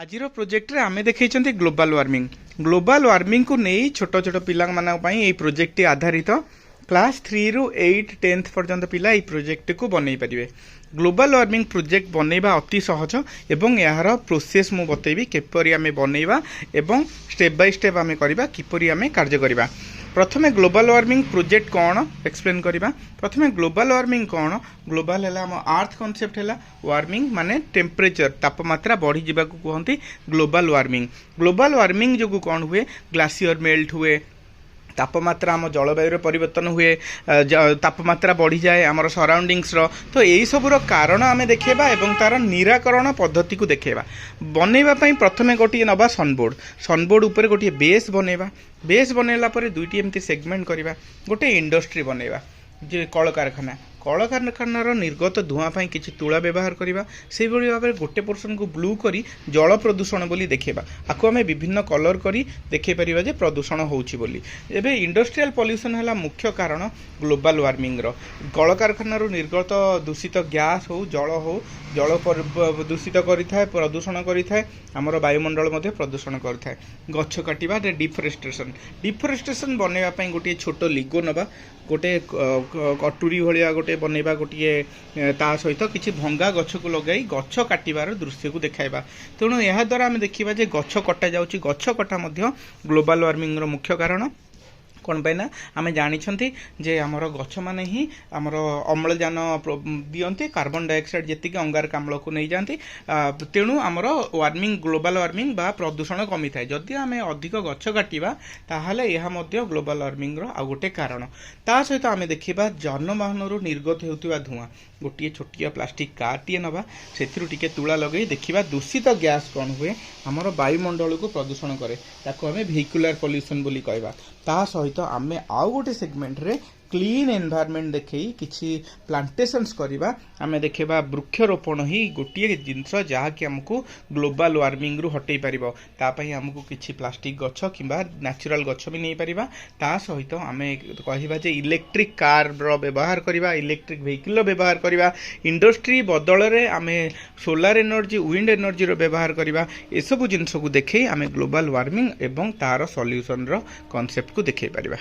ଆଜିର ପ୍ରୋଜେକ୍ଟରେ ଆମେ ଦେଖେଇଛନ୍ତି global warming. Global ୱାର୍ମିଂକୁ ନେଇ ଛୋଟ ଛୋଟ ପିଲାମାନଙ୍କ ପାଇଁ ଏଇ ପ୍ରୋଜେକ୍ଟଟି ଆଧାରିତ। କ୍ଲାସ୍ 3ରୁ 8, 10th ପର୍ଯ୍ୟନ୍ତ ପିଲା ଏଇ ପ୍ରୋଜେକ୍ଟଟିକୁ ବନେଇ ପାରିବେ। ଗ୍ଲୋବାଲ ୱାର୍ମିଂ ପ୍ରୋଜେକ୍ଟ ବନେଇବା ଅତି ସହଜ ଏବଂ ଏହାର ପ୍ରୋସେସ୍ ମୁଁ ବତେଇବି, କିପରି ଆମେ ବନେଇବା ଏବଂ ଷ୍ଟେପ୍ ବାଇ ଷ୍ଟେପ୍ ଆମେ କରିବା, କିପରି ଆମେ କାର୍ଯ୍ୟ କରିବା। ପ୍ରଥମେ ଗ୍ଲୋବାଲ ୱାର୍ମିଂ ପ୍ରୋଜେକ୍ଟ କ'ଣ ଏକ୍ସପ୍ଲେନ୍ କରିବା। ପ୍ରଥମେ ଗ୍ଲୋବାଲ ୱାର୍ମିଂ କ'ଣ? ଗ୍ଲୋବାଲ ହେଲା ଆମ ଆର୍ଥ କନସେପ୍ଟ ହେଲା, ୱାର୍ମିଂ ମାନେ ଟେମ୍ପରେଚର, ତାପମାତ୍ରା ବଢ଼ିଯିବାକୁ କୁହନ୍ତି ଗ୍ଲୋବାଲ ୱାର୍ମିଂ। ଗ୍ଲୋବାଲ ୱାର୍ମିଂ ଯୋଗୁଁ କ'ଣ ହୁଏ? ଗ୍ଲାସିୟର ମେଲ୍ଟ ହୁଏ, ତାପମାତ୍ରା ଆମ ଜଳବାୟୁରେ ପରିବର୍ତ୍ତନ ହୁଏ, ତାପମାତ୍ରା ବଢ଼ିଯାଏ ଆମର ସରାଉଣ୍ଡିଙ୍ଗସର। ତ ଏଇସବୁର କାରଣ ଆମେ ଦେଖେଇବା ଏବଂ ତା'ର ନିରାକରଣ ପଦ୍ଧତିକୁ ଦେଖେଇବା। ବନେଇବା ପାଇଁ ପ୍ରଥମେ ଗୋଟିଏ ନେବା ସନବୋର୍ଡ଼। ସନବୋର୍ଡ଼ ଉପରେ ଗୋଟିଏ ବେସ୍ ବନେଇବା। ବେସ୍ ବନେଇଲା ପରେ ଦୁଇଟି ଏମିତି ସେଗମେଣ୍ଟ କରିବା। ଗୋଟେ ଇଣ୍ଡଷ୍ଟ୍ରି ବନେଇବା ଯେ କଳକାରଖାନା। କଳକାରଖାନାର ନିର୍ଗତ ଧୂଆଁ ପାଇଁ କିଛି ତୁଳା ବ୍ୟବହାର କରିବା। ସେଇଭଳି ଭାବରେ ଗୋଟେ ପୋର୍ସନକୁ ବ୍ଲୁ କରି ଜଳ ପ୍ରଦୂଷଣ ବୋଲି ଦେଖେଇବା। ଆକୁ ଆମେ ବିଭିନ୍ନ କଲର୍ କରି ଦେଖେଇ ପାରିବା ଯେ ପ୍ରଦୂଷଣ ହେଉଛି ବୋଲି। ଏବେ ଇଣ୍ଡଷ୍ଟ୍ରିଆଲ ପଲ୍ୟୁସନ୍ ହେଲା ମୁଖ୍ୟ କାରଣ ଗ୍ଲୋବାଲ ୱାର୍ମିଂର। କଳକାରଖାନାରୁ ନିର୍ଗତ ଦୂଷିତ ଗ୍ୟାସ୍ ହଉ, ଜଳ ହଉ, ଜଳ ଦୂଷିତ କରିଥାଏ, ପ୍ରଦୂଷଣ କରିଥାଏ, ଆମର ବାୟୁମଣ୍ଡଳ ମଧ୍ୟ ପ୍ରଦୂଷଣ କରିଥାଏ। ଗଛ କାଟିବା, ଡିଫରେଷ୍ଟେସନ୍। ଡିଫରେଷ୍ଟେସନ୍ ବନେଇବା ପାଇଁ ଗୋଟିଏ ଛୋଟ ଲିଗୋ ନେବା, ଗୋଟେ କଟୁରୀ ଭଳିଆ ଗୋଟେ ବନେଇବା ଗୋଟିଏ, ତା ସହିତ କିଛି ଭଙ୍ଗା ଗଛକୁ ଲଗାଇ ଗଛ କାଟିବାର ଦୃଶ୍ୟକୁ ଦେଖାଇବା। ତେଣୁ ଏହାଦ୍ୱାରା ଆମେ ଦେଖିବା ଯେ ଗଛ କଟାଯାଉଛି। ଗଛ କଟା ମଧ୍ୟ ଗ୍ଲୋବାଲ ୱାର୍ମିଂର ମୁଖ୍ୟ କାରଣ। କ'ଣ ପାଇଁ ନା ଆମେ ଜାଣିଛନ୍ତି ଯେ ଆମର ଗଛମାନେ ହିଁ ଆମର ଅମ୍ଳଜାନ ଦିଅନ୍ତି, କାର୍ବନ ଡାଇଅକ୍ସାଇଡ୍ ଯେତିକି ଅଙ୍ଗାରକାମ୍ଳକୁ ନେଇଯାଆନ୍ତି। ତେଣୁ ଆମର ୱାର୍ମିଂ, ଗ୍ଲୋବାଲ ୱାର୍ମିଂ ବା ପ୍ରଦୂଷଣ କମିଥାଏ। ଯଦି ଆମେ ଅଧିକ ଗଛ କାଟିବା, ତାହେଲେ ଏହା ମଧ୍ୟ ଗ୍ଲୋବାଲ ୱାର୍ମିଂର ଆଉ ଗୋଟେ କାରଣ। ତା ସହିତ ଆମେ ଦେଖିବା ଯାନବାହନରୁ ନିର୍ଗତ ହେଉଥିବା ଧୂଆଁ। ଗୋଟିଏ ଛୋଟିଆ ପ୍ଲାଷ୍ଟିକ୍ କାର୍ଟିଏ ନେବା, ସେଥିରୁ ଟିକେ ତୁଳା ଲଗାଇ ଦେଖିବା ଦୂଷିତ ଗ୍ୟାସ୍ କ'ଣ ହୁଏ, ଆମର ବାୟୁମଣ୍ଡଳକୁ ପ୍ରଦୂଷଣ କରେ। ତାକୁ ଆମେ ଭେହିକୁଲାର ପଲ୍ୟୁସନ୍ ବୋଲି କହିବା। ତା ସହିତ ଆମେ ଆଉ ଗୋଟେ ସେଗମେଣ୍ଟରେ କ୍ଲିନ୍ ଏନଭାୟରମେଣ୍ଟ ଦେଖେଇ କିଛି ପ୍ଲାଣ୍ଟେସନ୍ସ କରିବା। ଆମେ ଦେଖିବା ବୃକ୍ଷରୋପଣ ହିଁ ଗୋଟିଏ ଜିନିଷ ଯାହାକି ଆମକୁ ଗ୍ଲୋବାଲ ୱାର୍ମିଂରୁ ହଟେଇ ପାରିବ। ତା ପାଇଁ ଆମକୁ କିଛି ପ୍ଲାଷ୍ଟିକ୍ ଗଛ କିମ୍ବା ନ୍ୟାଚୁରାଲ ଗଛ ବି ନେଇପାରିବା। ତା ସହିତ ଆମେ କହିବା ଯେ ଇଲେକ୍ଟ୍ରିକ୍ କାର୍ର ବ୍ୟବହାର କରିବା, ଇଲେକ୍ଟ୍ରିକ୍ ଭେହିକିଲ୍ର ବ୍ୟବହାର କରିବା, ଇଣ୍ଡଷ୍ଟ୍ରି ବଦଳରେ ଆମେ ସୋଲାର ଏନର୍ଜି, ୱିଣ୍ଡ ଏନର୍ଜିର ବ୍ୟବହାର କରିବା। ଏସବୁ ଜିନିଷକୁ ଦେଖେଇ ଆମେ ଗ୍ଲୋବାଲ ୱାର୍ମିଂ ଏବଂ ତାର ସଲ୍ୟୁସନର କନସେପ୍ଟକୁ ଦେଖେଇ ପାରିବା।